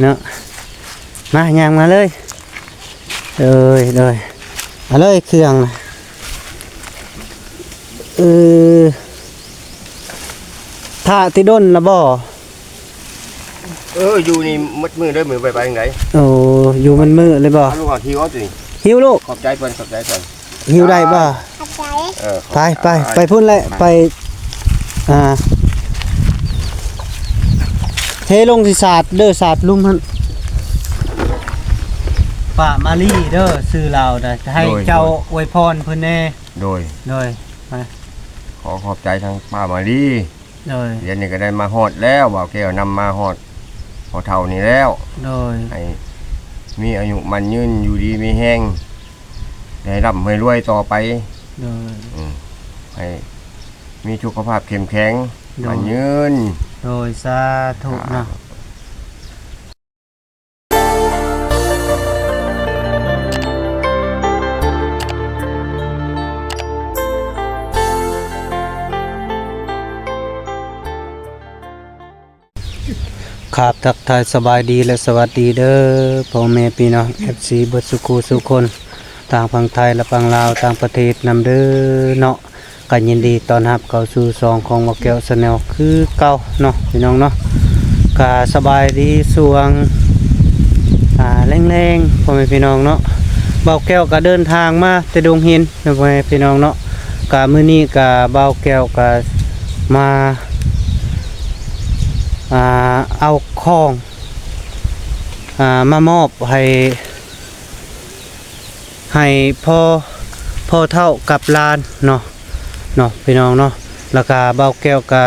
ເນາະ ມາ ຍ່າງມາເລີຍ ເອີຍ ເອີຍ ເອົາເລີຍເຄື່ອງນະ ເອີ ຖ້າຕິດົນລະບໍ່? ເອີ ຢູ່ນີ້ໝົດມື້ເດີ ມື້ໄປ ໄປທາງໃດ? ໂອ້ ຢູ່ໝົດມື້ເລີຍບໍ່? ເອົາລູກ ເອົາ ຫິ້ວເອົາຕົວນີ້ ຫິ້ວລູກ ຂອບໃຈເພິ່ນ ຂອບໃຈເພິ່ນ ຫິ້ວໄດ້ບໍ່? ຂອບໃຈ ເອີ ໄປ ໄປ ໄປພຸ້ນແຫຼະ ໄປ ອ່າ ເທລົງຊິສາດເດີ ສາດລຸ່ມຫັ້ນ ປ້າມາລີເດີ ຊື່ລາວນະ ໃຫ້ເຈົ້າອວຍພອນເພິ່ນແດ່ ໂດຍ ໂດຍ ໄປ ຂໍຂອບໃຈທາງປ້າມາລີ ໂດຍ ດຽວນີ້ກໍໄດ້ມາຮອດແລ້ວ ບ່າວແກ້ວນຳມາຮອດພໍ່ເຖົ້ານີ້ແລ້ວ ໂດຍ ໃຫ້ມີອາຍຸໝັ້ນຍືນ ຢູ່ດີມີແຮງ ໃຫ້ຮ່ຳໃຫ້ລວຍຕໍ່ໄປ ໂດຍ ອືມ ໃຫ້ມີສຸຂະພາບເຂັ້ມແຂງ ໂດຍ ໝັ້ນຍືນ ໂດຍ ສາທຸເນາະ ຄາບ ທັກທາຍສະບາຍດີ ແລະ ສະຫວັດດີເດີ ພໍ່ແມ່ພີ່ນ້ອງ ເອັຟຊີ ເບິດສູ່ຄູ່ສູ່ຄົນ ທັງຝັ່ງໄທ ແລະ ຝັ່ງລາວ ຕ່າງປະເທດນຳເດີເນາະ. ກໍຍິນດີຕ້ອນຮັບເຂົ້າສູ່ຊ່ອງຂອງບ່າວແກ້ວ Channel ຄືເກົ່າເນາະ ພີ່ນ້ອງເນາະ. ກໍສະບາຍດີຊ່ວງ ອ່າ ແລງໆ ພໍ່ແມ່ພີ່ນ້ອງເນາະ. ບ່າວແກ້ວກໍເດີນທາງມາແຕ່ດົງຫີນເນາະ ພໍ່ແມ່ພີ່ນ້ອງເນາະ. ກໍມື້ນີ້ກໍບ່າວແກ້ວກໍມາ ອ່າ ເອົາຂອງ ອ່າ ມາມອບໃຫ້ ໃຫ້ພໍ່ ພໍ່ເຖົ້າກັບຫຼານເນາະ ເນາະ ພີ່ນ້ອງເນາະ. ແລ້ວກະບ່າວແກ້ວກະ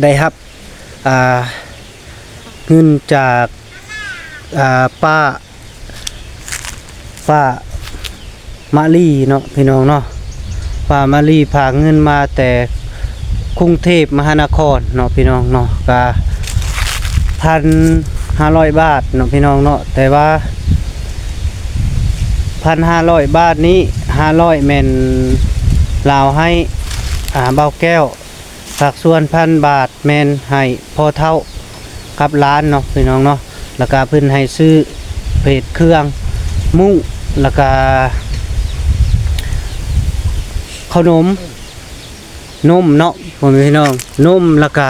ໄດ້ຮັບ ອ່າ ເງິນຈາກ ອ່າ ປ້າ ປ້າມາລີເນາະ ພີ່ນ້ອງເນາະ. ປ້າມາລີພາກເງິນມາແຕ່ກຸງເທບມະຫານະຄອນເນາະ ພີ່ນ້ອງເນາະ. ກະ ພັນຫ້າຮ້ອຍບາດເນາະ ພີ່ນ້ອງເນາະ. ແຕ່ວ່າ ພັນຫ້າຮ້ອຍບາດນີ້ ຫ້າຮ້ອຍແມ່ນລາວໃຫ້ ອ່າ ບ່າວແກ້ວ. ພາກສ່ວນພັນບາດແມ່ນໃຫ້ພໍ່ເຖົ້າກັບຫຼານເນາະ ພີ່ນ້ອງເນາະ. ແລ້ວກະເພິ່ນໃຫ້ຊື້ເພດເຄື່ອງ ມຸ້ງ ແລ້ວກະເຂົ້າໜົມ ນົມເນາະ ພໍ່ແມ່ພີ່ນ້ອງ ນົມ ແລ້ວກະ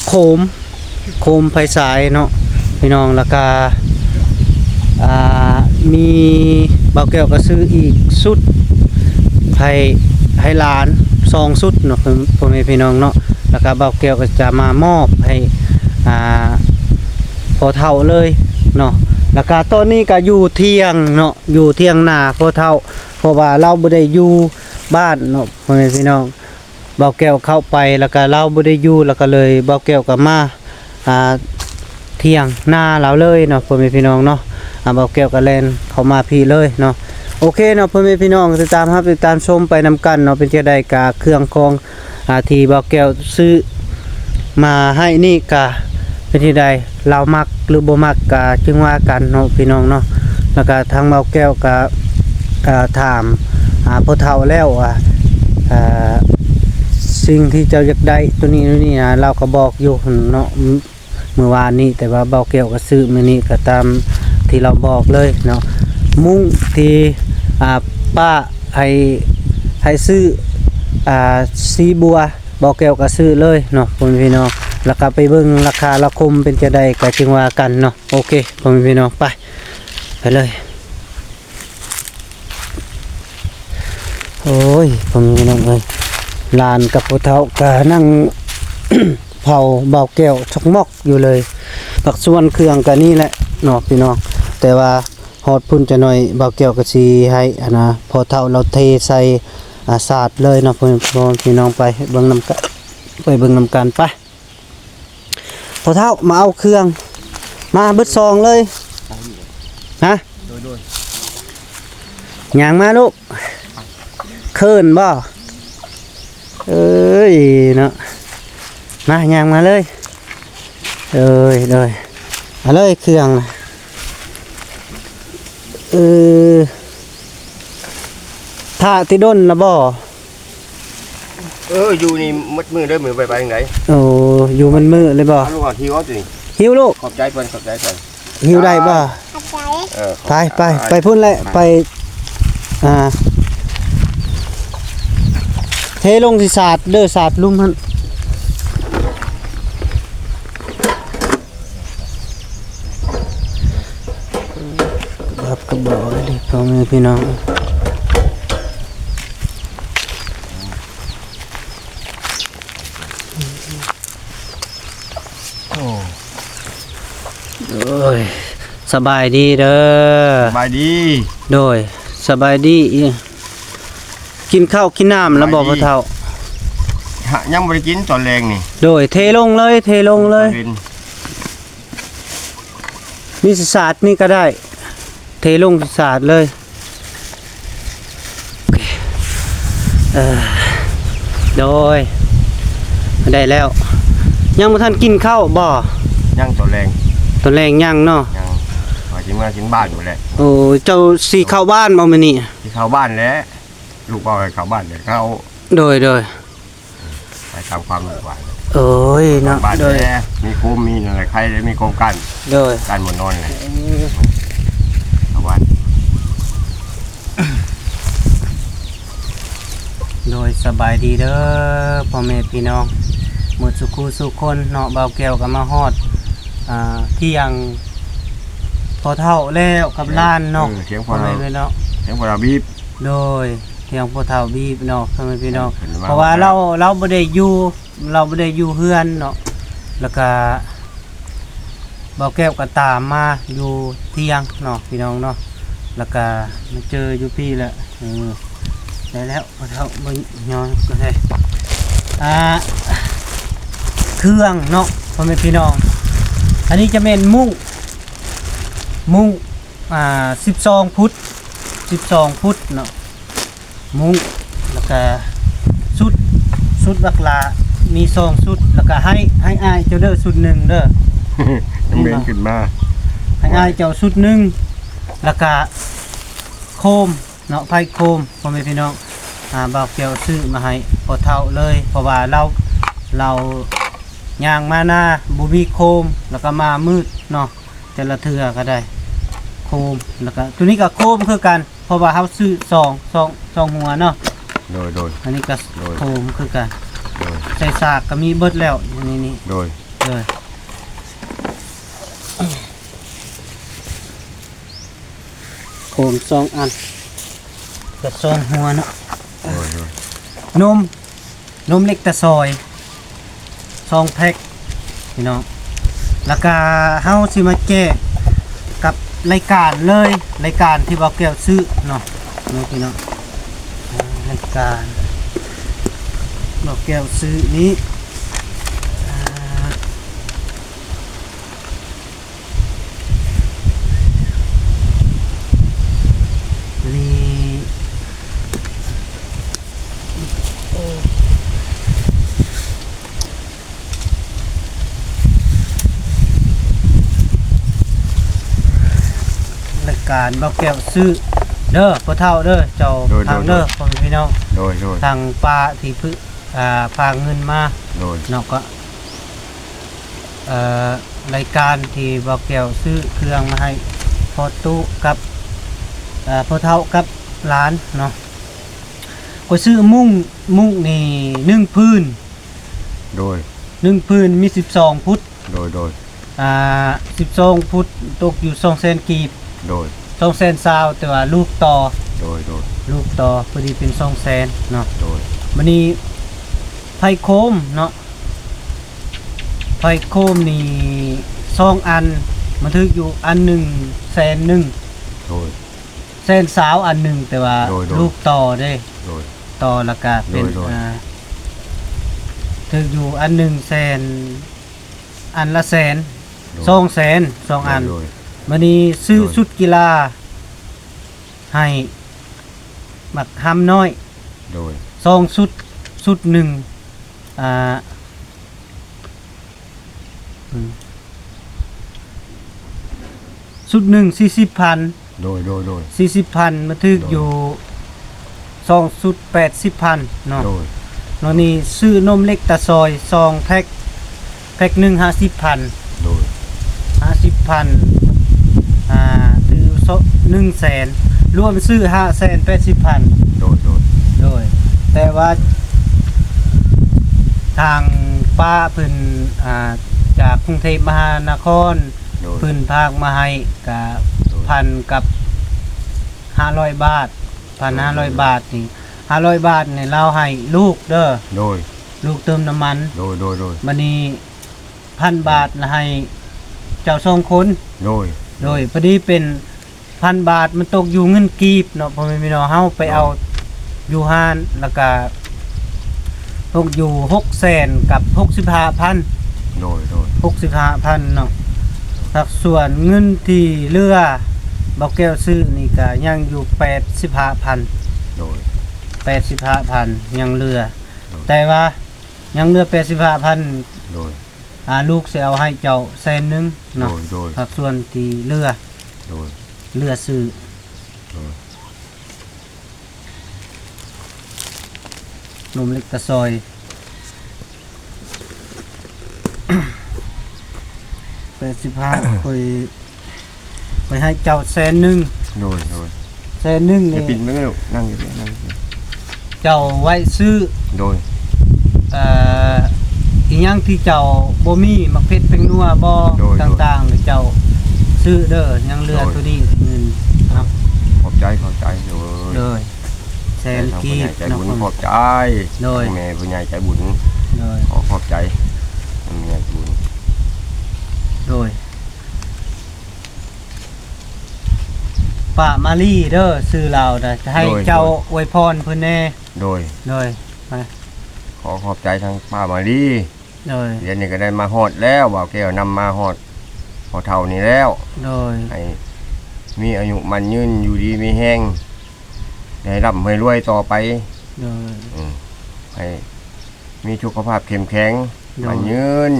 ໂຄມ ໂຄມໄຟສາຍເນາະ ພີ່ນ້ອງ. ແລ້ວກະ ອ່າ ມີ ບ່າວແກ້ວກໍຊື້ອີກຊຸດ ໃຫ້ ໃຫ້ຫຼານສອງຊຸດເນາະ ພໍ່ແມ່ພີ່ນ້ອງເນາະ. ແລ້ວກໍບ່າວແກ້ວກໍຈະມາມອບໃຫ້ ອ່າ ພໍ່ເຖົ້າເລີຍເນາະ. ແລ້ວກໍຕອນນີ້ກໍຢູ່ຖຽງເນາະ ຢູ່ຖຽງນາພໍ່ເຖົ້າ ເພາະວ່າລາວບໍ່ໄດ້ຢູ່ບ້ານເນາະ ພໍ່ແມ່ພີ່ນ້ອງ. ບ່າວແກ້ວເຂົ້າໄປ ແລ້ວກະລາວບໍ່ໄດ້ຢູ່ ແລ້ວກະເລີຍບ່າວແກ້ວກະມາ ອ່າ ຖຽງນາລາວເລີຍເນາະ ພໍ່ແມ່ພີ່ນ້ອງເນາະ. ອ່າ ບ່າວແກ້ວກະແລ່ນເຂົ້າມາພີ້ເລີຍເນາະ. ໂອເຄເນາະ ພໍ່ແມ່ພີ່ນ້ອງ ຕິດຕາມຮັບ ຕິດຕາມຊົມໄປນຳກັນເນາະ. ເປັນຈັ່ງໃດກະເຄື່ອງຂອງ ອ່າ ທີ່ບ່າວແກ້ວຊື້ມາໃຫ້ນີ້ກະເປັນຈັ່ງໃດ ລາວມັກ ຫຼືບໍ່ມັກກະຈຶ່ງວ່າກັນເນາະ ພີ່ນ້ອງເນາະ. ແລ້ວກະທາງບ່າວແກ້ວກະ ເອີ ຖາມ ອ່າ ພໍ່ເຖົ້າແລ້ວວ່າ ເອີ ສິ່ງທີ່ເຈົ້າຢາກໄດ້ໂຕນີ້ໂຕນີ້ນະ ລາວກໍບອກຢູ່ເນາະ ມື້ວານນີ້. ແຕ່ວ່າບ່າວແກ້ວກໍຊື້ມື້ນີ້ກໍຕາມທີ່ລາວບອກເລີຍເນາະ. ມຸ້ງທີ່ ອ່າ ປ້າໃຫ້ ໃຫ້ຊື້ ອ່າ ສີບົວ ບ່າວແກ້ວກໍຊື້ເລີຍເນາະ ພໍ່ແມ່ພີ່ນ້ອງ. ແລ້ວກໍໄປເບິ່ງລາຄາລາຄົມເປັນຈັ່ງໃດກໍຈຶ່ງວ່າກັນເນາະ. ໂອເຄ ພໍ່ແມ່ພີ່ນ້ອງ ໄປ ໄປເລີຍ. ໂອ້ຍ ພໍ່ແມ່ພີ່ນ້ອງເອີຍ ຫຼານກັບພໍ່ເຖົ້າກໍນັ່ງເຝົ້າບ່າວແກ້ວຊອກມອກຢູ່ເລີຍ. ພາກສ່ວນເຄື່ອງກໍນີ້ແຫຼະເນາະ ພີ່ນ້ອງ. ແຕ່ວ່າຮອດພຸ້ນຈັກໜ້ອຍ ບ່າວແກ້ວກໍຊິໃຫ້ ອັນນ່າ ພໍ່ເຖົ້າລາວເທໃສ່ ອາ ສາດເລີຍເນາະ ພໍ່ແມ່ພີ່ນ້ອງ. ໄປເບິ່ງນຳກັນ ໄປເບິ່ງນຳກັນ ໄປ. ພໍ່ເຖົ້າ ມາເອົາເຄື່ອງ ມາເບິດສອງເລີຍ ຮະ ໂດຍ ໂດຍ ຍ່າງມາລູກ ເຂີນບໍ່? ເອີຍເນາະ ມາ ຍ່າງມາເລີຍ ເອີຍ ໂດຍ ເອົາເລີຍເຄື່ອງ ເອີ ຖ້າຕິດົນລະບໍ່? ເອີ ຢູ່ນີ້ໝົດມື້ເດີ ມື້ໄປ ໄປທາງໃດ? ໂອ້ ຢູ່ໝົດມື້ເລີຍບໍ່? ເອົາລູກ ເອົາຫິ້ວເອົາຕົວນີ້ ຫິ້ວລູກ ຂອບໃຈເພິ່ນ ຂອບໃຈເພິ່ນ ຫິ້ວໄດ້ບໍ່? ຂອບໃຈ ເອີ ຂອບໃຈ ໄປ ໄປ ໄປພຸ້ນແຫຼະ ໄປ ອ່າ ເທລົງຊິສາດເດີ ສາດລຸ່ມຫັ້ນ ກະບອກກະບອກເລີຍ ພໍ່ແມ່ພີ່ນ້ອງ. ໂອ້ ໂດຍ ສະບາຍດີເດີ ສະບາຍດີ ໂດຍ ສະບາຍດີ. ກິນເຂົ້າກິນນ້ຳແລ້ວບໍ່ ສະບາຍດີ ພໍ່ເຖົ້າ? ຫະ ຍັງບໍ່ໄດ້ກິນຕອນແລງນີ້ ໂດຍ ເທລົງເລີຍ ເທລົງເລີຍ ຕອນເວັນ ມີສາດນີ້ກໍໄດ້ ເທລົງສາດເລີຍ. ເອີ ໂດຍ ໄດ້ແລ້ວ ຍັງບໍ່ທັນກິນເຂົ້າບໍ່? ຍັງ ຕອນແລງ ຕອນແລງຍັງເນາະ ຍັງ ວ່າຊິເມືອກິນບ້ານພຸ້ນແຫຼະ. ໂອ້ ເຈົ້າຊິເຂົ້າບ້ານບໍ່ມື້ນີ້? ຊິເຂົ້າບ້ານແຫຼະ ລູກເວົ້າໃຫ້ເຂົ້າບ້ານແຫຼະ ເຂົ້າ ໂດຍ ໂດຍ. ໄປຕາມຄວາມຮູ້ວ່າ ໂອ້ຍເນາະ ບ້ານ ໂດຍ ແດ່ ມີໂຄມ ມີນັ້ນແຫຼະ ໄຄແດ່ ມີໂຄມກັ້ນ ໂດຍ ກັ້ນໝົດນອນແຫຼະ ເອີ ເອົາໄວ້ ໂດຍ ສະບາຍດີເດີ ພໍ່ແມ່ພີ່ນ້ອງ ໝົດສູ່ຄູ່ສູ່ຄົນເນາະ. ບ່າວແກ້ວກໍມາຮອດ ອ່າ ທ່ຽງພໍ່ເຖົ້າແລ້ວກັບຫຼານເນາະ ເອີ ທ່ຽງພໍ່ເຖົ້າ ພໍ່ແມ່ເນາະ ທ່ຽງພໍ່ເຖົ້າບີບ ໂດຍ ທ່ຽງພໍ່ເຖົ້າບີບເນາະ ພໍ່ແມ່ພີ່ນ້ອງ ເພິ່ນມາ ເພາະວ່າ ຮອດແລ້ວ ລາວ ລາວບໍ່ໄດ້ຢູ່ ລາວບໍ່ໄດ້ຢູ່ເຮືອນເນາະ ແລ້ວກະບ່າວແກ້ວກໍຕາມມາຢູ່ທ່ຽງເນາະ ພີ່ນ້ອງເນາະ ແລ້ວກະມາເຈີຢູ່ພີ້ແຫຼະ. ເອີ ໄດ້ແລ້ວ ພໍ່ເຖົ້າເບິ່ງຍ້ອນກໍໄດ້ ອ່າ ເຄື່ອງເນາະ ພໍ່ແມ່ພີ່ນ້ອງ ອັນນີ້ຈະແມ່ນມຸ້ງ ມຸ້ງ ອ່າ ສິບສອງຟຸດ ສິບສອງຟຸດເນາະ ມຸ້ງ ແລ້ວກະຊຸດ ຊຸດບັກຫຼ້າມີສອງຊຸດ ແລ້ວກະໃຫ້ ໃຫ້ອ້າຍເຈົ້າເດີຊຸດໜຶ່ງເດີ ຍັງເໝັນຂຶ້ນມາ ໃຫ້ອ້າຍເຈົ້າຊຸດໜຶ່ງ ແລ້ວກະໂຄມເນາະ ໄຟໂຄມ ພໍ່ແມ່ພີ່ນ້ອງ ອ່າ ບ່າວແກ້ວຊື້ມາໃຫ້ພໍ່ເຖົ້າເລີຍ ເພາະວ່າລາວ ລາວຍ່າງມານາບໍ່ມີໂຄມ ແລ້ວກະມາມືດເນາະ ແຕ່ລະເທື່ອກໍໄດ້ໂຄມ ແລ້ວກະໂຕນີ້ກໍໂຄມຄືກັນ ເພາະວ່າເຮົາຊື້ສອງ ສອງ ສອງຫົວເນາະ ໂດຍ ໂດຍ ອັນນີ້ກໍ ໂດຍ ໂຄມຄືກັນ ໂດຍ ໃສ່ສາກກໍມີເບິດແລ້ວຢູ່ໃນນີ້ ໂດຍ ໂດຍ ໂຄມສອງອັນ ເກືອບສອງຫົວເນາະ ໂດຍ ໂດຍ ນົມ ນົມເລັກຕາຊອຍ ສອງແພັກ ພີ່ນ້ອງ ແລ້ວກະເຮົາຊິມາແຈກກັບລາຍການເລີຍ ລາຍການທີ່ບ່າວແກ້ວຊື້ເນາະ ເນາະ ພີ່ນ້ອງ ອ່າ ລາຍການບ່າວແກ້ວຊື້ນີ້ ອ່າ ນີ້ ລາຍການບ່າວແກ້ວຊື້ເດີ ພໍ່ເຖົ້າເດີ ເຈົ້າ ໂດຍ ທາງເດີ ໂດຍ ໂດຍ ພໍ່ແມ່ພີ່ນ້ອງ ໂດຍ ໂດຍ ທາງປ້າທີ່ເພິ່ນ ອ່າ ຝາກເງິນມາ ໂດຍ ເນາະ ກໍ ເອີ ລາຍການທີ່ບ່າວແກ້ວຊື້ເຄື່ອງມາໃຫ້ພໍ່ຕູ້ກັບ ເອີ ພໍ່ເຖົ້າກັບຫຼານເນາະ ຂ້ອຍຊື້ມຸ້ງ ມຸ້ງນີ້ໜຶ່ງຜືນ ໂດຍ ໜຶ່ງຜືນມີສິບສອງຟຸດ ໂດຍ ໂດຍ ອ່າ ສິບສອງຟຸດຕົກຢູ່ສອງແສນກີບ ໂດຍ ສອງແສນຊາວ ແຕ່ວ່າລູກຕໍ່ ໂດຍ ໂດຍ ລູກຕໍ່ ພໍດີເປັນສອງແສນເນາະ ໂດຍ ບາດນີ້ໄຟໂຄມເນາະ ໄຟໂຄມນີ້ສອງອັນ ມັນຖືກຢູ່ອັນໜຶ່ງແສນໜຶ່ງ ໂດຍ ແສນຊາວອັນໜຶ່ງ ແຕ່ວ່າ ໂດຍ ໂດຍ ລູກຕໍ່ເດ້ ໂດຍ ຕໍ່ລະກະເປັນ ໂດຍ ໂດຍ ອ່າ ຖືກຢູ່ອັນໜຶ່ງແສນ ອັນລະແສນ ໂດຍ ສອງແສນ ສອງອັນ ໂດຍ ໂດຍ ບາດນີ້ຊື້ ໂດຍ ຊຸດກິລາໃຫ້ບັກຮຳນ້ອຍ ໂດຍ ສອງຊຸດ ຊຸດໜຶ່ງ ອ່າ ອືມ ຊຸດໜຶ່ງສີ່ສິບພັນ ໂດຍ ໂດຍ ໂດຍ ສີ່ສິບພັນ ມັນຖືກ ໂດຍ ຢູ່ສອງຊຸດແປດສິບພັນເນາະ ໂດຍ ແລ້ວນີ້ຊື້ນົມເລັກຕາຊອຍສອງແພັກ ແພັກໜຶ່ງຫ້າສິບພັນ ໂດຍ ສິບພັນ ອ່າ ຖື ໜຶ່ງແສນ ລວມຊື້ຫ້າແສນແປດສິບພັນ. ໂດຍ ໂດຍ ໂດຍ ແຕ່ວ່າທາງປ້າເພິ່ນ ອ່າ ຈາກກຸງເທບມະຫານະຄອນ ໂດຍ ເພິ່ນຝາກມາໃຫ້ກະ ໂດຍ ພັນກັບຫ້າຮ້ອຍບາດ ພັນຫ້າຮ້ອຍ ໂດຍ ໂດຍ ບາດນີ້ ຫ້າຮ້ອຍບາດນີ້ລາວໃຫ້ລູກເດີ ໂດຍ ລູກເຕີມນ້ຳມັນ ໂດຍ ໂດຍ ໂດຍ ບັດນີ້ ພັນບາດລະໃຫ້ເຈົ້າສອງຄົນ ໂດຍ ໂດຍ ພໍດີເປັນພັນບາດ ມັນຕົກຢູ່ເງິນກີບເນາະ ພໍ່ແມ່ພີ່ນ້ອງ ເຮົາໄປເອົາ ໂດຍ ຢູ່ຮ້ານ ລະກະຕົກຢູ່ຫົກແສນກັບຫົກສິບຫ້າພັນ ໂດຍ ໂດຍ ຫົກສິບຫ້າພັນເນາະ ພາກສ່ວນເງິນທີ່ເຫຼືອ ບ່າວແກ້ວຊື້ນີ້ກະຍັງຢູ່ແປດສິບຫ້າພັນ ໂດຍ ແປດສິບຫ້າພັນ ຍັງເຫຼືອ ໂດຍ ແຕ່ວ່າຍັງເຫຼືອແປດສິບຫ້າພັນ ໂດຍ ອ່າ ລູກຊິເອົາໃຫ້ເຈົ້າແສນໜຶ່ງເນາະ ໂດຍ ໂດຍ ພາກສ່ວນທີ່ເຫຼືອ ໂດຍ ເຫຼືອຊື້ ໂດຍ ນົມເລັກຕາຊອຍ ແປດສິບຫ້າ ຂ້ອຍ ຂ້ອຍໃຫ້ເຈົ້າແສນໜຶ່ງ ໂດຍ ໂດຍ ແສນໜຶ່ງນີ້ ຢ່າປິ່ນໄປແມ່ລູກ ນັ່ງຢູ່ນີ້ ນັ່ງຢູ່ນີ້ ເຈົ້າໄວ້ຊື້ ໂດຍ ເອີ ອີ່ຫຍັງທີ່ເຈົ້າບໍ່ມີ ໝາກເຜັດແປ້ງນົວບໍ່ ໂດຍ ໂດຍ ຕ່າງໆ ເຈົ້າຊື້ເດີ ຍັງເຫຼືອ ໂດຍ ໂຕນີ້ເງິນເນາະ ຂອບໃຈ ຂອບໃຈ ໂດຍ ໂດຍ ແສນກີບ ຂອບໃຈ ເນາະ ຂອບໃຈ ໂດຍ ແມ່ຜູ້ໃຫຍ່ໃຈບຸນ ໂດຍ ຂໍຂອບໃຈ ແມ່ຜູ້ໃຫຍ່ໃຈບຸນ ໂດຍ ປ້າມາລີເດີ ຊື່ລາວນະ ຈະໃຫ້ ໂດຍ ເຈົ້າ ໂດຍ ອວຍພອນເພິ່ນແດ່ ໂດຍ ໂດຍ ໄປ ຂໍຂອບໃຈທາງປ້າມາລີ ໂດຍ ດຽວນີ້ກໍໄດ້ມາຮອດແລ້ວ ບ່າວແກ້ວນຳມາຮອດພໍ່ເຖົ້ານີ້ແລ້ວ ໂດຍ ໃຫ້ມີອາຍຸໝັ້ນຍືນ ຢູ່ດີມີແຮງ ໃຫ້ຮ່ຳໃຫ້ລວຍຕໍ່ໄປ ໂດຍ ອືມ ໃຫ້ມີສຸຂະພາບເຂັ້ມແຂງ ໂດຍ ໝັ້ນຍືນ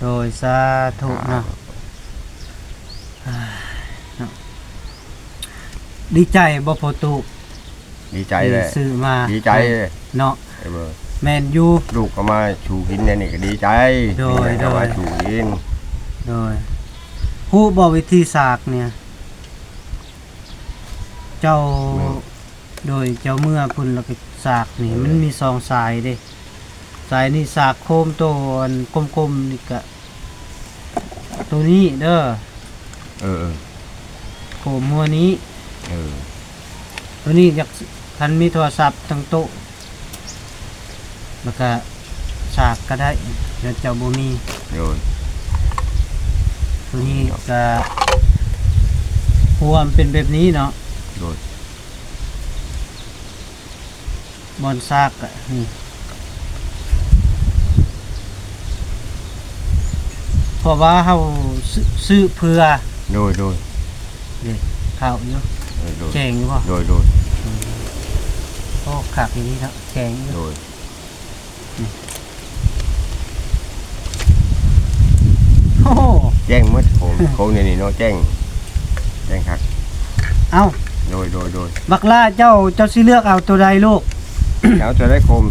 ໂດຍ ສາທຸເນາະ ສາທຸ ເນາະ ດີໃຈບໍ່ພໍ່ຕູ້? ດີໃຈແຫຼະ ທີ່ຊື້ມາ ດີໃຈເນາະ ເອີ ແມ່ນຢູ່ ລູກກໍມາສູ່ກິນແນວນີ້ກໍດີໃຈ ໂດຍ ດີໃຈ ໂດຍ ກໍມາສູ່ກິນ ໂດຍ ຮູ້ບໍ່ວິທີສາກນີ້? ເຈົ້າ ແມ່ນ ໂດຍ ເຈົ້າເມືອພຸ້ນແລ້ວກໍສາກນີ້ ເອີ ມັນມີສອງສາຍເດ້ ສາຍນີ້ສາກໂຄມໂຕອັນກົມໆນີ້ກະ ໂຕນີ້ເດີ ເອີໆ ໂຄມຫົວນີ້ ເອີ ໂຕນີ້ຢາກ ຄັນມີໂທລະສັບທັງໂຕະ ແລ້ວກະສາກກະໄດ້ ແລ້ວເຈົ້າບໍ່ມີ ໂດຍ ໂຕນີ້ກະ ຫົວມັນເປັນແບບນີ້ເນາະ ໂດຍ ບ່ອນສາກກະ ນີ້ ເພາະວ່າເຮົາຊື້ ຊື້ເພື່ອ ໂດຍ ໂດຍ ເດ້ ເຂົ້າຢູ່ ເອີ ໂດຍ ແຈ້ງຢູ່ບໍ່? ໂດຍ ໂດຍ ອືມ ໂອ້ ຄັກອີ່ຫຼີເນາະ ແຈ້ງຢູ່ ໂດຍ ນີ້ ໂອ້ໂຫ ແຈ້ງໝົດ ໂຄງ ໂຄງໃນນີ້ເນາະ ແຈ້ງ ແຈ້ງຄັກ ເອົ້າ ໂດຍ ໂດຍ ໂດຍ ບັກຫຼ້າເຈົ້າ ເຈົ້າຊິເລືອກເອົາໂຕໃດລູກ? ເຈົ້າເອົາໂຕໃດໂຄມ?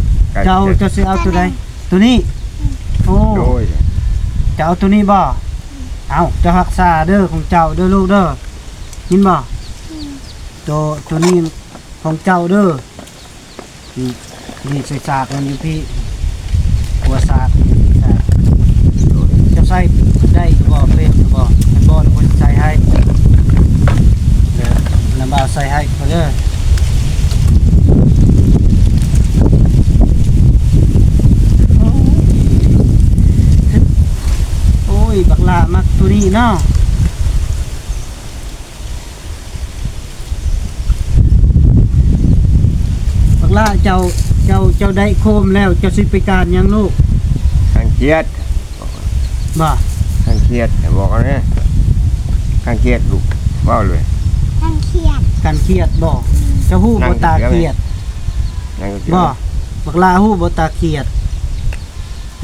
ເຈົ້າ ເຈົ້າຊິເອົາໂຕໃດ? ໂຕນີ້ ໂອ້ ໂດຍ ເຈົ້າເອົາໂຕນີ້ບໍ່? ເອົ້າ ເຈົ້າຮັກສາເດີ ຂອງເຈົ້າເດີລູກເດີ ຍິນບໍ່? ໂຕ ໂຕນີ້ຂອງເຈົ້າເດີ. ນີ້ ນີ້ໃສ່ສາກມັນຢູ່ພີ້ ຫົວສາກ ສາກ ໂດຍ ເຈົ້າໃສ່ໄດ້ຢູ່ບໍ່? ເປັນຢູ່ບໍ່? ຄັນບໍ່ ຂ້ອຍຊິໃສ່ໃຫ້ ເດີ ນ້ຳບ່າວໃສ່ໃຫ້ຂ້ອຍເດີ. ໂອ້ຍ ໂອ້ຍ ບັກຫຼ້າມັກໂຕນີ້ເນາະ. ບັກຫຼ້າ ເຈົ້າ ເຈົ້າ ເຈົ້າໄດ້ໂຄມແລ້ວ ເຈົ້າຊິໄປການຫຍັງລູກ? ຄັນຄຽດ ບໍ່ ຄັນຄຽດ ບອກເອົາແດ່ ຄັນຄຽດລູກ ເວົ້າເລີຍ ຄັນຄຽດ ຄັນຄຽດບໍ່? ເຈົ້າຮູ້ບໍ່ ຕາຄຽດ ນັ່ງຢູ່ເທິງ ບໍ່ ບັກຫຼ້າຮູ້ບໍ່ ຕາຄຽດ?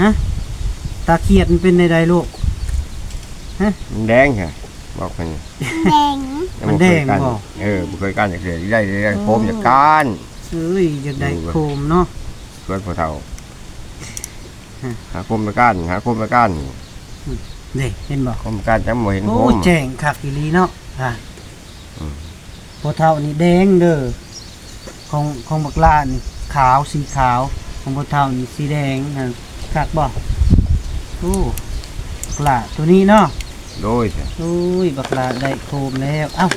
ຮະ ຕາຄຽດມັນເປັນແນວໃດລູກ? ຮະ ມັນແດງ ບອກເພິ່ນ ແດງ ມັນແດງບໍ່? ເອີ ບໍ່ເຄີຍກ້ານຈັກເທື່ອ ໄດ້ ໄດ້ ໄດ້ໂຄມ ໂອ້ ຢາກກ້ານ ເອີຍ ຢາກໄດ້ໂຄມເນາະ ຊວນພໍ່ເຖົ້າ ຮະ ຫາໂຄມໄປກ້ານ ຫາໂຄມໄປກ້ານ ອືມ ເດ້ ເຫັນບໍ່? ໂຄມການຍັງບໍ່ເຫັນໂຄມ. ໂອ້ ແຈ້ງຄັກອີ່ຫຼີເນາະ. ອ່າ ອືມ ພໍ່ເຖົ້ານີ້ແດງເດີ້ ຂອງ ຂອງບັກຫຼ້ານີ້ຂາວ ສີຂາວ ຂອງພໍ່ເຖົ້ານີ້ສີແດງຫັ້ນ ຄັກບໍ່? ໂອ້ ບັກຫຼ້າໂຕນີ້ເນາະ. ໂດຍ ໂອ້ຍ ບັກຫຼ້າໄດ້ໂຄມແລ້ວ. ເອົ້າ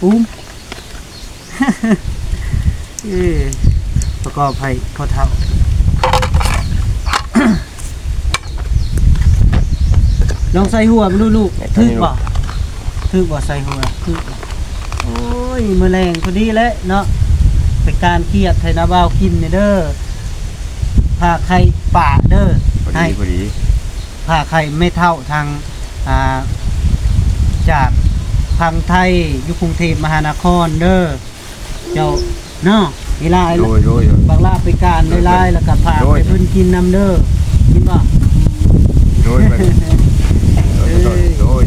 ອູ້ມ ເອີ ປະກອບໃຫ້ພໍ່ເຖົ້າ ລອງໃສ່ຫົວເບິ່ງດູລູກ ຖືກບໍ່? ຖືກບໍ່? ໃສ່ຫົວຖືກບໍ່? ໂອ້ຍ ມື້ແລງພໍດີແຫຼະເນາະ ໄປການຂຽດໃຫ້ນ້າບ່າວກິນນີ້ເດີ້ ຜ່າໄຂ່ປາເດີ້ ພໍດີ ໃຫ້ ພໍດີ ຜ່າໄຂ່ແມ່ເຖົ້າທາງ ອ່າ ຈາກຝັ່ງໄທ ຢູ່ກຸງເທບມະຫານະຄອນເດີ້ ເຈົ້າເນາະ. ເວລາ ໂດຍ ໂດຍ ໂດຍ ບັກຫຼ້າໄປການ ໂດຍ ຫຼາຍໆ ແລ້ວກໍຝາກ ໂດຍ ໃຫ້ເພິ່ນກິນນຳເດີ້ ກິນບໍ່? ໂດຍ ໂດຍ ໂດຍ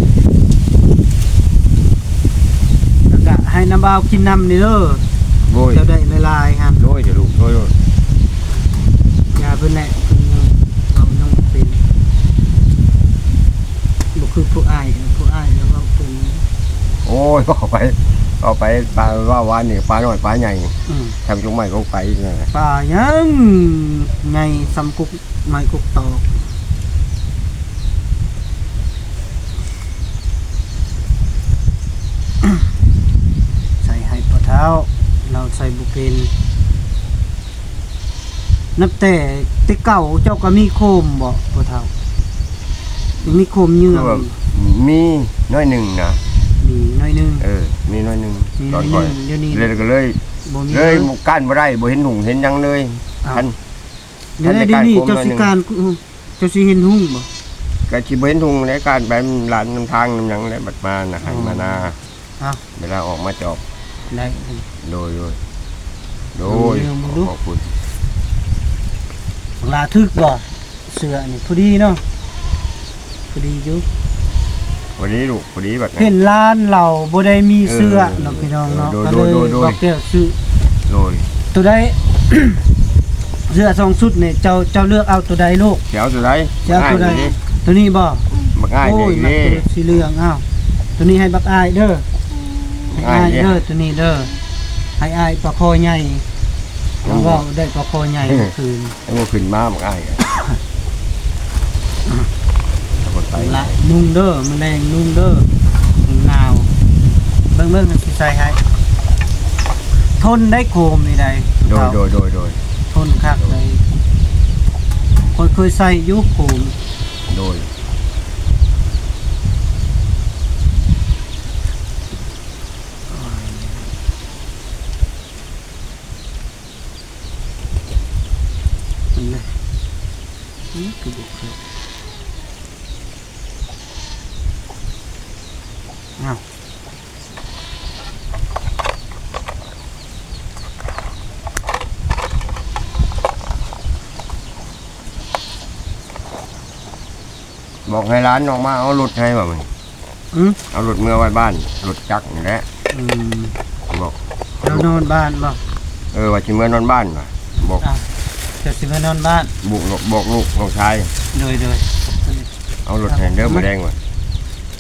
ແລ້ວກໍໃຫ້ນ້າບ່າວກິນນຳນີ້ເດີ້ ໂດຍ ເຈົ້າໄດ້ຫຼາຍໆ ຫັ້ນ ໂດຍ ເຈົ້າລູກ ໂດຍ ໂດຍ ຢ່າເພິ່ນແຫຼະ ເພິ່ນຍັງເວົ້າຍັງບໍ່ເປັນ ບໍ່ຄືຜູ້ອ້າຍ ຜູ້ອ້າຍລະເວົ້າເປັນ. ໂອ້ຍ ເວົ້າໄປ ເວົ້າໄປ ປາ ເວົ້າວານນີ້ປານ້ອຍປາໃຫຍ່ ອືມ ທຳຈຸກໄມ້ກົກໄປນັ້ນແຫຼະ ປາຍັງໃຫຍ່ສ່ຳກົກໄມ້ກົກຕອກ. ໃສ່ໃຫ້ພໍ່ເຖົ້າ ລາວໃສ່ບໍ່ເປັນ. ນັບແຕ່ ແຕ່ເກົ່າເຈົ້າກໍມີໂຄມບໍ່ພໍ່ເຖົ້າ? ມີໂຄມເຍືອງ ຄືວ່າມີໜ້ອຍໜຶ່ງນະ ມີໜ້ອຍໜຶ່ງ ເອີ ມີໜ້ອຍໜຶ່ງ ມີໜ້ອຍໜຶ່ງ ຕອນຂ້ອຍ ດຽວນີ້ ເລີຍກໍເລີຍ ບໍ່ມີ ເລີຍ ເລີຍ ກ້ານບໍ່ໄດ້ ບໍ່ເຫັນຫຸ່ງເຫັນຫຍັງເລີຍ. ອ້າວ ຄັນ ດຽວນີ້ເຈົ້າຊິກ້ານ ເຈົ້າຊິເຫັນຫຸ່ງບໍ່? ກໍຊິບໍ່ເຫັນຫຸ່ງແຫຼະ ກ້ານໄປຫຼານນຳທາງນຳຫຍັງແຫຼະ ບັດມານະ ໄຮ່ມານາ. ເອົາ ເວລາອອກມາຈອກໄດ້. ໂດຍ ໂດຍ ໂດຍ ເບິ່ງເບິ່ງດູ ຂອບຄຸນ. ບັກຫຼ້າຖືກບໍ່? ເສື້ອນີ້ພໍດີເນາະ ພໍດີຢູ່ ພໍດີລູກ ພໍດີບັດນັ້ນ. ເຫັນຫຼານລາວບໍ່ໄດ້ມີເສື້ອເນາະ ເອີ ພີ່ນ້ອງເນາະ ໂດຍ ກໍເລີຍ ໂດຍ ໂດຍ ບອກແກ້ວຊື້ ໂດຍ ໂຕໃດ? ເສື້ອສອງຊຸດນີ້ ເຈົ້າ ເຈົ້າເລືອກເອົາໂຕໃດລູກ? ຊິເອົາໂຕໃດ? ຊິເອົາໂຕໃດ? ໂຕນີ້ບໍ່? ບັກອ້າຍ ໂອ້ຍ ເດ້ ມັກໂຕສີເຫຼືອງ. ອ້າວ ໂຕນີ້ໃຫ້ບັກອ້າຍເດີ້ ໃຫ້ອ້າຍເດີ້ ໂຕນີ້ເດີ້ ໃຫ້ອ້າຍປາຄໍໃຫຍ່. ມັນ ເວົ້າໄດ້ປາຄໍໃຫຍ່ ເອີ ຄືນ ໃຫ້ບໍ່ຂຶ້ນມາບັກອ້າຍ ລະນຸ່ງເດີ້ ມື້ແລງນຸ່ງເດີ້ ໜາວ. ເບິ່ງໆ ຊິໃສ່ໃຫ້ ທົນໄດ້ໂຄມນີ້ໃດ໋. ໂດຍ ໂດຍ ໂດຍ ໂດຍ ທົນຄັກໃດ໋ ໂດຍ ຂ້ອຍເຄີຍໃສ່ຢູ່ໂຄມ. ໂດຍ ອັນນະ ອື ຄືບໍ່ເຂົ້າ ອ້າວ ບອກໃຫ້ຫຼານອອກມາເອົາລົດໃຫ້ວ່າມື້ນີ້. ອື ເອົາລົດເມືອໄວ້ບ້ານ ລົດຈັກນີ້ແຫຼະ. ອື ບອກ ລາວນອນບ້ານບໍ່? ເອີ ວ່າຊິເມືອນອນບ້ານວ່າ ບອກ ອ້າວ ເຈົ້າຊິເມືອນອນບ້ານ ບອກ ບອກລູກນ້ອງຊາຍ. ໂດຍ ໂດຍ ເອົາລົດໃຫ້ເດີ ມາ ມື້ແລງວ່າ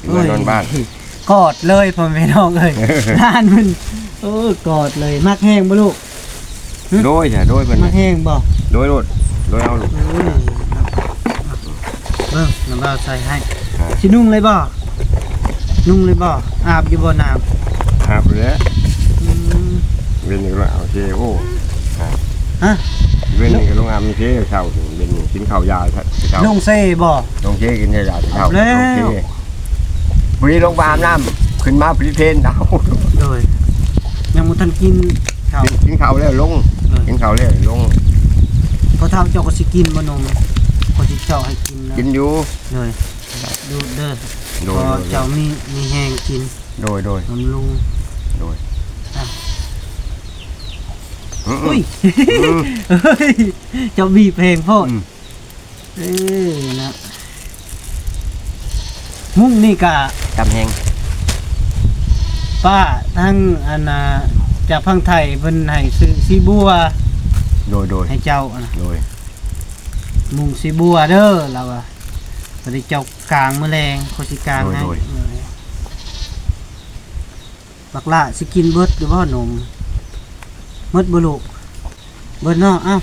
ຊິເມືອນອນບ້ານ. ໂອ້ຍ ກອດເລີຍພໍ່ແມ່ນ້ອງເອີຍ ຫຼານເພິ່ນ ໂອ້ຍ ກອດເລີຍ. ມັກແຮງບໍ່ລູກ? ໂດຍ ໂດຍ ເພິ່ນ ມັກແຮງບໍ່? ໂດຍໂລດ ໂດຍເອົາໂລດ. ເອີ ເບິ່ງ ນ້ຳບ່າວໃສ່ໃຫ້. ອ່າ ຊິນຸ່ງເລີຍບໍ່? ນຸ່ງເລີຍບໍ່? ອາບຢູ່ບໍ່ນ້ຳ? ອາບແລ້ວ. ອືມ ເວັນນີ້ກໍລົງອາບ ໂອເຄ. ໂອ້ ຮະ ເວັນນີ້ກໍລົງອາບ ໂອເຄ. ເຊົ້າ ເວັນນີ້ກິນເຂົ້າຢາ ເຊົ້າ ລົງເຊບໍ່? ລົງເຊ ກິນຢາເຊົ້າ ອາບແລ້ວ ໂອເຄ. ພໍດີລົງໄປອາບນ້ຳ ຂຶ້ນມາພໍດີເພນເອົາ. ໂດຍ ຍັງບໍ່ທັນກິນເຂົ້າ ກິນ ກິນເຂົ້າແລ້ວລົງ. ເອີ ກິນເຂົ້າແລ້ວລົງ. ພໍ່ເຖົ້າເຈົ້າກໍຊິກິນບໍ່ນົມ? ຂ້ອຍຊິເຈາະໃຫ້ກິນເນາະ. ກິນຢູ່. ໂດຍ ດູດເດີ. ໂດຍ ພໍ ໂດຍ ເຈົ້າມີ ມີແຮງກິນ. ໂດຍ ໂດຍ ບຳລຸງ. ໂດຍ ອ່ະ ອືມ ອຸ້ຍ ອືມ ເຮີ້ຍ ເຈົ້າບີບແຮງໂພດ. ອືມ ເອີ ນະ ມຸ້ງນີ້ກະ ຕຳແຮງ ປ້າທາງ ອັນນ່າ ຈາກຝັ່ງໄທເພິ່ນໃຫ້ຊື້ສີບົວ. ໂດຍ ໂດຍ ໃຫ້ເຈົ້າ ໂດຍ ມຸ້ງສີບົວເດີ ລາວວ່າ ກໍໄດ້ເຈົ້າກາງມື້ແລງ ຂ້ອຍຊິກາງໃຫ້. ໂດຍ ໂດຍ. ບັກຫຼ້າຊິກິນເບິດຫຼືບໍ່ນົມ? ໝົດບໍ່ລູກ? ເບິດເນາະ. ເອົ້າ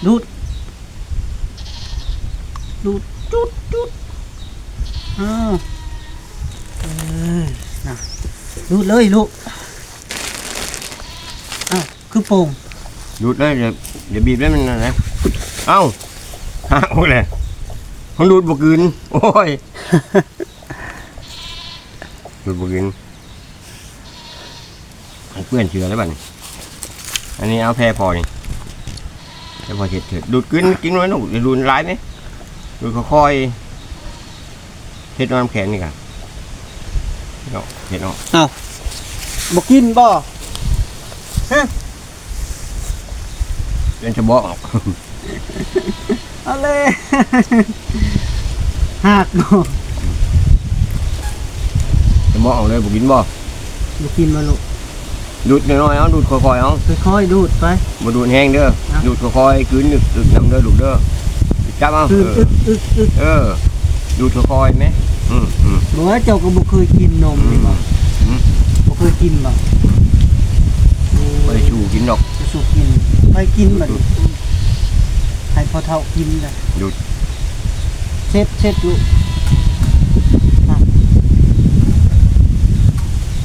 ດູດ ດູດ ຈູດ ຈູດ. ເອົ້າ ເອີ ນະ ດູດເລີຍລູກ. ເອົ້າ ຄືໂປ່ງ. ດູດເລີຍ ຢ່າ ຢ່າບີບເລີຍ ມັນນັ້ນນະ. ເອົ້າ ຫັກໝົດແລ້ວ. ມັນດູດບໍ່ກືນ. ໂອ້ຍ ດູດບໍ່ກືນ. ມັນເປື້ອນເສື້ອແລ້ວບັດນີ້. ອັນນີ້ເອົາແຜ່ພໍນີ້ ແລ້ວພໍເຮັດເທີດ. ດູດກືນ ກິນໜ້ອຍລູກ ຢ່າດູດຫຼາຍເດ້. ດູດຄ່ອຍໆ. ເຮັດນ້ຳແຂງນີ້ກະເນາະ ເຮັດເນາະ. ເອົ້າ ບໍ່ກິນບໍ່? ຮະ ເປັນສະເບາະອອກ. ເອົາເລີຍ ຫັກບໍ່? ສະເບາະອອກເລີຍ ບໍ່ກິນບໍ່? ບໍ່ກິນບໍ່ລູກ? ດູດນ້ອຍໆ ເອົາ ດູດຄ່ອຍໆ ເອົາ ຄ່ອຍໆ ດູດໄປ. ບໍ່ດູດແຮງເດີ ດູດຄ່ອຍໆ ກືນອຶກໆ ນຳເດີລູກເດີ. ຈັບເອົາ ຄືນອຶກໆໆ. ເອີ ດູດຄ່ອຍໆແມ. ອືມໆ. ບໍ່ວ່າເຈົ້າກໍບໍ່ເຄີຍກິນນົມນີ້ບໍ? ບໍ່ເຄີຍກິນບໍ? ບໍ່ໄດ້ຊູກິນດອກ. ບໍ່ຊູກິນ. ໃຜກິນບັດນີ້? ໃຫ້ພໍ່ເຖົ້າກິນລະ. ດູດ ເຊັດ ເຊັດລູກ.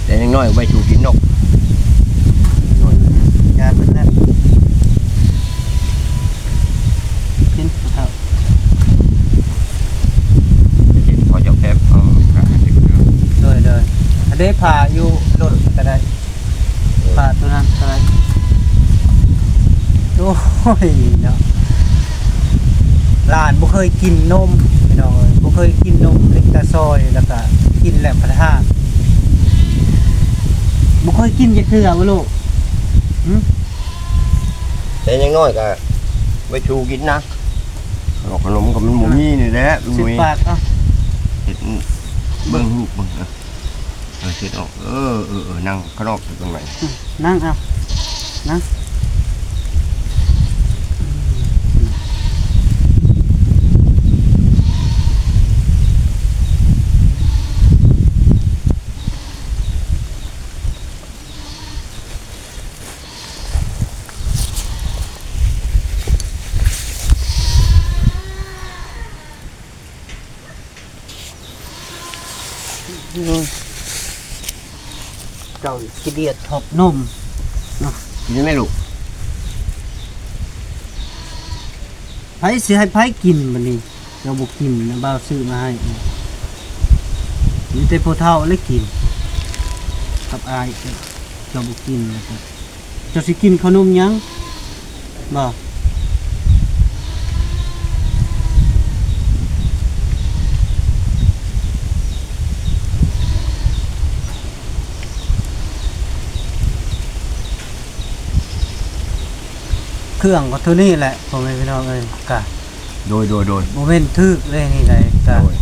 ແຕ່ຍັງນ້ອຍໄວ້ຊູກິນນົກ. ຢ່າເພິ່ນນະ ກິນຜູ້ເຖົ້າ. ເຮັດພໍຈອກແທບເອົາ. ໂດຍ ໂດຍ. ອັນເດ້ຜ້າຢູ່ລົດກໍໄດ້. ປາດໂຕນັ້ນເທົ່າໃດ? ໂອ້ຍເນາະ ຫຼານບໍ່ເຄີຍກິນນົມພີ່ນ້ອງເອີຍ ບໍ່ເຄີຍກິນນົມເລັກຕາຊອຍ ແລ້ວກະກິນແລ້ວພັດຮາກ. ບໍ່ເຄີຍກິນຈັກເທື່ອບໍ່ລູກ? ຫື? ແຕ່ຍັງນ້ອຍກະໄວ້ຊູກິນນະ ຂະໜົມ ຂະໜົມກໍມັນບໍ່ມີນີ້ແຫຼະ. ສິບປາກເອົາ ເຮັດເບິ່ງລູກເບິ່ງ. ເອີ ເຊັດອອກ. ເອີ ເອີ ເອີ ນັ່ງຂ້າງນອກເບິ່ງໃໝ່. ອືມ ນັ່ງ ເອົາ ນັ່ງ. ໂອ້ຍ ເຈົ້າຂີ້ດຽດທອບນົມເນາະ. ກິນໄດ້ໄໝລູກ? ໃຜຊິໃຫ້ໃຜກິນບັດນີ້? ເຈົ້າບໍ່ກິນນະ ບ່າວຊື້ມາໃຫ້. ມີແຕ່ຜູ້ເຖົ້າແຫຼະກິນກັບອ້າຍ. ເຈົ້າບໍ່ກິນແລ້ວກໍ ເຈົ້າຊິກິນເຂົ້າໜົມຫຍັງບໍ່? ເຄື່ອງກໍເທົ່ານີ້ແຫຼະ ພໍ່ແມ່ພີ່ນ້ອງເອີຍ. ກະ ໂດຍ ໂດຍ ໂດຍ. ບໍ່ແມ່ນຖືກເດ້ນີ້ໃດ໋ ກະ ໂດຍ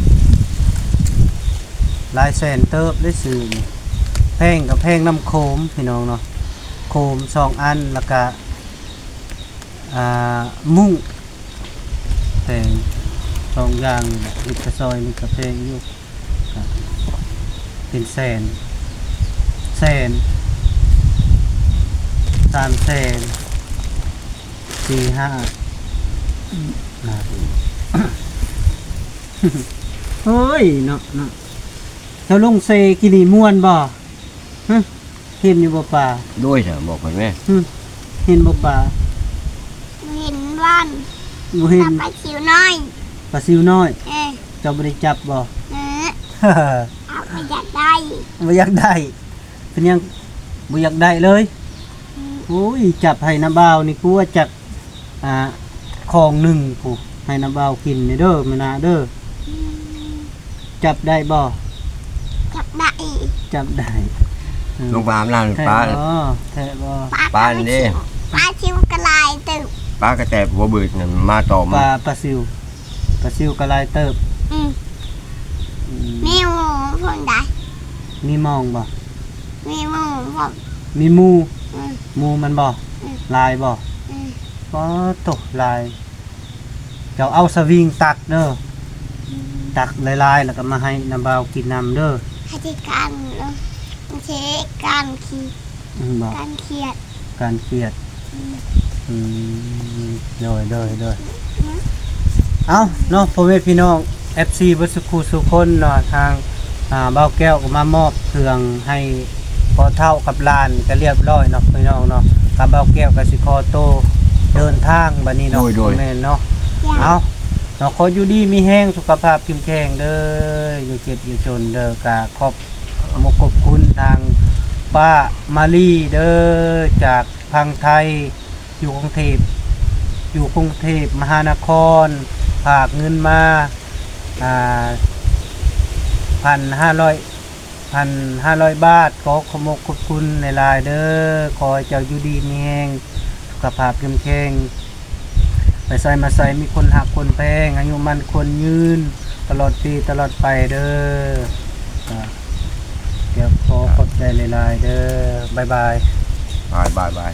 ຫຼາຍແສນເຕີບໄດ້ຊື້ນີ້. ແພງກໍແພງນຳໂຄມພີ່ນ້ອງເນາະ ໂຄມສອງອັນ ແລ້ວກະ ອ່າ ມຸ້ງ ແພງສອງຢ່າງນີ້ແຫຼະ. ເຮັດກະຊອຍນີ້ກໍແພງຢູ່ ກໍເປັນແສນ ແສນ ສາມແສນ ສີ່ຫ້າ ໂອ້ຍ ເນາະ ເນາະ. ເຈົ້າລົງເຊກີ່ນີ້ມ່ວນບໍ່? ຮະ ເຫັນຢູ່ບໍ່ປາ? ໂດຍ ຊະ ບອກເພິ່ນແມ້. ຫຶ ເຫັນບໍ່ປາ? ບໍ່ເຫັນວ່ານ ບໍ່ເຫັນ. ປາຊິວນ້ອຍ ປາຊິວນ້ອຍ. ເອີ ເຈົ້າບໍ່ໄດ້ຈັບບໍ່? ເອີ ເອົາ ບໍ່ຢາກໄດ້ ບໍ່ຢາກໄດ້. ເປັນຫຍັງບໍ່ຢາກໄດ້ເລີຍ? ອືມ ໂອ້ຍ ຈັບໃຫ້ນ້າບ່າວນີ້ ກວ່າຈັກ ອ່າ ຄອງໜຶ່ງພຸ້ນ ໃຫ້ນ້າບ່າວກິນນີ້ເດີ ແມ່ນາເດີ. ອືມ ຈັບໄດ້ບໍ່? ຈັບໄດ້ ຈັບໄດ້. ເອີ ລົງໄປອາບນ້ຳ ແທ້ ປາ ບໍ່? ແທ້ບໍ່? ປາ ປານີ້ເດ້ ປາຊິວກະຫຼາຍເຕີບ ປາກະແຕບຫົວບືດນັ້ນມາຕອມ ປາ ປາຊິວ ປາຊິວກະຫຼາຍເຕີບ. ອືມ ອືມ ມີໝູ່ພ້ອມໃດ ມີມອງບໍ່? ມີໝູ່ພ້ອມ ມີໝູ່. ອືມ ໝູ່ມັນບໍ່? ອືມ ຫຼາຍບໍ່? ອືມ ປາໂທ້ ຫຼາຍ. ເຈົ້າເອົາສະວິງຕັກເດີ ຕັກຫຼາຍໆ ແລ້ວກໍມາໃຫ້ນ້າບ່າວກິນນຳເດີ. ໃຫ້ທີ່ການເນາະ ມັນຊິການຂີ້ ອືມ ບໍ່ ການຂຽດ ການຂຽດ ອືມ ອືມ ໂດຍ ໂດຍ ໂດຍ ເນາະ ເອົ້າເນາະ ພໍ່ແມ່ພີ່ນ້ອງ ເອັຟຊີ ເບິດສູ່ຄູ່ສູ່ຄົນເນາະ ທາງ ອ່າ ບ່າວແກ້ວກໍມາມອບເຄື່ອງໃຫ້ພໍ່ເຖົ້າກັບຫຼານກໍລຽບຮ້ອຍເນາະ ພີ່ນ້ອງເນາະ ກັບບ່າວແກ້ວກໍຊິຂໍໂຕເດີນທາງບັດນີ້ເນາະ ໂດຍ ໂດຍ ແມ່ນເນາະ ເອົ້າ ເນາະ ຂໍຢູ່ດີມີແຮງ ສຸຂະພາບເຂັ້ມແຂງເດີ ຢ່າເຈັບຢ່າຈົນເດີ ກະຂອບມຸກຂອບຄຸນທາງປ້າມາລີເດີ ຈາກຝັ່ງໄທ ຢູ່ກຸງເທບ ຢູ່ກຸງເທບມະຫານະຄອນ ຝາກເງິນມາ ອ່າ ພັນຫ້າຮ້ອຍ ພັນຫ້າຮ້ອຍບາດ ຂໍຂອບມຸກຂອບຄຸນຫຼາຍໆເດີ ຂໍໃຫ້ເຈົ້າຢູ່ດີມີແຮງ ສຸຂະພາບເຂັ້ມແຂງ ໄປໃສມາໃສມີຄົນຮັກຄົນແພງ ອາຍຸໝັ້ນຂວັນຍືນ ຕະຫຼອດປີຕະຫຼອດໄປເດີ ກໍ ກໍຂໍຂອບໃຈຫຼາຍໆເດີ ບາຍບາຍ ບາຍ ບາຍ ບາຍ.